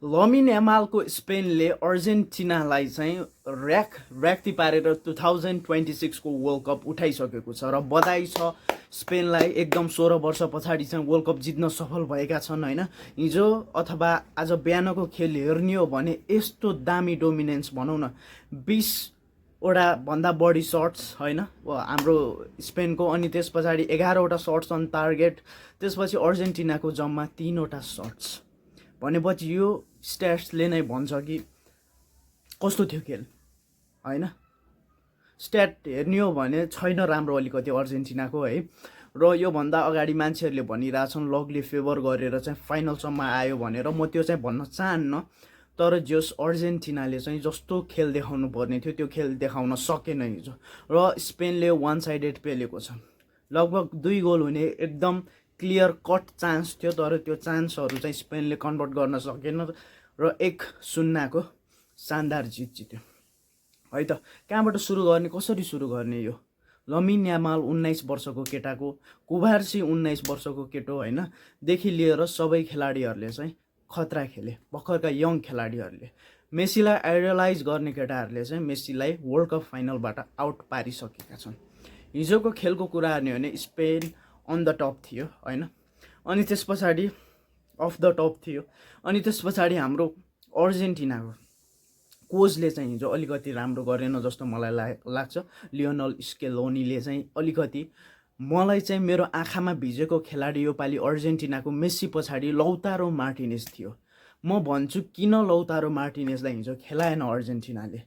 Lamin यामालको स्पेनले अर्जेन्टिनालाई चाहिँ र्याक्ती पारेर 2026 को वर्ल्ड कप उठाइसकेको छ र बधाई छ स्पेनलाई। एकदम 16 वर्ष पछाडि चाहिँ वर्ल्ड कप जित्न सफल भएका छन् होइन। हिजो अथवा आज बिहानको खेल हेर्ने हो भने यस्तो दामी डोमिनेन्स भनौँ न, 20 वटा भन्दा बढी सर्ट्स होइन हाम्रो स्पेनको, अनि त्यस पछाडि 11 वटा सर्ट्स अन टार्गेट, त्यसपछि अर्जेन्टिनाको जम्मा 3 वटा सर्ट्स। भनेपछि यो स्ट्याट्सले नै भन्छ कि कस्तो थियो खेल होइन। स्ट्याट हेर्ने हो भने छैन राम्रो अलिकति अर्जेन्टिनाको है। र योभन्दा अगाडि मान्छेहरूले भनिरहेछन् लगले फेभर गरेर चाहिँ फाइनलसम्म आयो भनेर, म त्यो चाहिँ भन्न चाहन्न। तर जस अर्जेन्टिनाले चाहिँ जस्तो खेल देखाउनु पर्ने थियो त्यो खेल देखाउन सकेन हिजो, र स्पेनले वान साइडेड पेलेको छ। लगभग 2 गोल हुने एकदम क्लियर कट चान्स थियो, तर त्यो चान्सहरू चाहिँ स्पेनले कन्भर्ट गर्न सकेन र 1-0 को शानदार जित जित्यो है त। कहाँबाट सुरु गर्ने, कसरी सुरु गर्ने? यो लमिन यामाल 19 वर्षको केटाको, कुबार्सी 19 वर्षको केटो होइन देखि लिएर सबै खेलाडीहरूले चाहिँ खतरा खेले। भर्खरका यङ खेलाडीहरूले, मेसीलाई आइडलाइज गर्ने केटाहरूले चाहिँ मेसीलाई वर्ल्ड कप फाइनलबाट आउट पारिसकेका छन्। हिजोको खेलको कुरा गर्ने हो भने स्पेन अन द टप थियो होइन, अनि त्यस पछाडि अफ द टप थियो, अनि त्यस पछाडि हाम्रो अर्जेन्टिनाको कोचले चाहिँ हिजो अलिकति राम्रो गरेन जस्तो मलाई लाग्छ। लियोनल स्केलोनीले चाहिँ अलिकति, मलाई चाहिँ मेरो आँखामा भिजेको खेलाडी योपालि अर्जेन्टिनाको मेसी पछाडि लौतारो मार्टिनेज थियो। म भन्छु किन लौतारो मार्टिनेजलाई हिजो खेलाएन अर्जेन्टिनाले?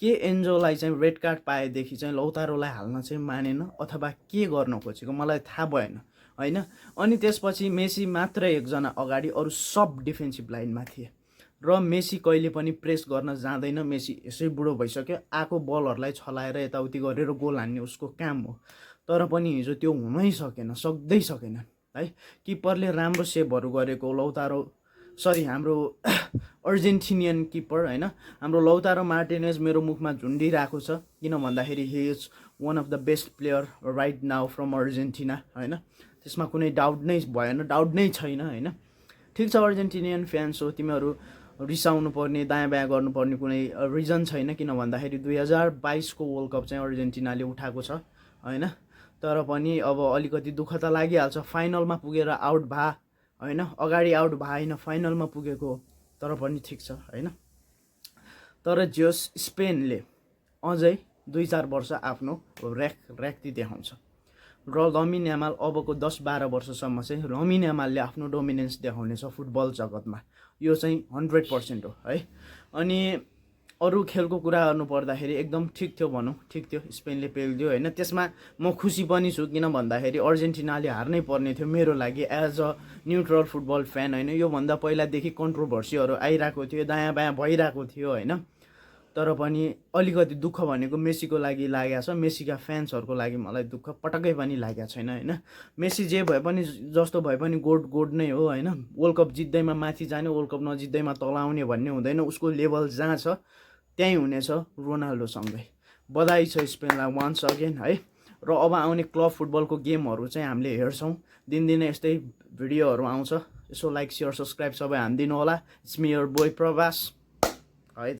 के एन्जोलाई चाहिँ रेड कार्ड पाएदेखि चाहिँ लौतारोलाई हाल्न चाहिँ मानेन अथवा के गर्न खोजेको मलाई थाहा भएन होइन। अनि त्यसपछि मेसी मात्र एकजना अगाडि, अरू सब डिफेन्सिभ लाइनमा थिए र मेसी कहिले पनि प्रेस गर्न जाँदैन। मेसी यसै बुढो भइसक्यो, आएको बलहरूलाई छलाएर यताउति गरेर गोल हान्ने उसको काम हो। तर पनि हिजो त्यो हुनै सकेन, सक्दै सकेन है। किपरले राम्रो सेभहरू गरेको लौतारो, सरी हाम्रो अर्जेन्टिनियन किपर होइन, हाम्रो लौतारो मार्टिनेज मेरो मुखमा झुन्डिरहेको छ, किन भन्दाखेरि he is one of the best player right now from Argentina होइन। त्यसमा कुनै डाउट नै भएन, डाउट नै छैन होइन। ठिक छ, अर्जेन्टिनियन फ्यान्स हो तिमीहरू, रिसाउनु पर्ने दायाँ बायाँ गर्नुपर्ने कुनै रिजन छैन, किन भन्दाखेरि 2022 को वर्ल्ड कप चाहिँ अर्जेन्टिनाले उठाएको छ होइन। तर पनि अब अलिकति दुःख त लागिहाल्छ, फाइनलमा पुगेर आउट भए होइन, अगाडि आउट भए होइन, फाइनलमा पुगेको, तर पनि ठिक छ होइन। तर जस स्पेनले अझै 2-4 वर्ष आफ्नो र्याक्ती देखाउँछ र लमिन यामाल अबको 10-12 वर्षसम्म चाहिँ लमिन यामालले आफ्नो डोमिनेन्स देखाउनेछ फुटबल जगतमा, यो चाहिँ 100% हो है। अनि अरू खेलको कुरा गर्नु पर्दाखेरि एकदम ठिक थियो भनौँ, ठिक थियो, स्पेनले पेलिदियो होइन। त्यसमा म खुसी पनि छु, किन भन्दाखेरि अर्जेन्टिनाले हार्नै पर्ने थियो मेरो लागि as a neutral football fan होइन। योभन्दा पहिलादेखि कन्ट्रोभर्सीहरू आइरहेको थियो, दायाँ बायाँ भइरहेको थियो होइन। तर पनि अलिकति दुःख भनेको मेसीको लागि लागेको छ, मेसीका फ्यान्सहरूको लागि मलाई दुःख पटक्कै पनि लागेको छैन होइन। मेसी जे भए पनि जस्तो भए पनि गोड नै हो होइन। वर्ल्ड कप जित्दैमा माथि जाने, वर्ल्ड कप नजित्दैमा तल आउने भन्ने हुँदैन, उसको लेभल जहाँ छ त्यहीँ हुनेछ रोनाल्डोसँगै। बधाई छ स्पेनलाई वान्स अगेन है। र अब आउने क्लब फुटबलको गेमहरू चाहिँ हामीले हेर्छौँ, दिनदिनै यस्तै भिडियोहरू आउँछ। यसो लाइक, सेयर, सब्सक्राइब सबै हानिदिनु होला। It's me your boy Prabhas.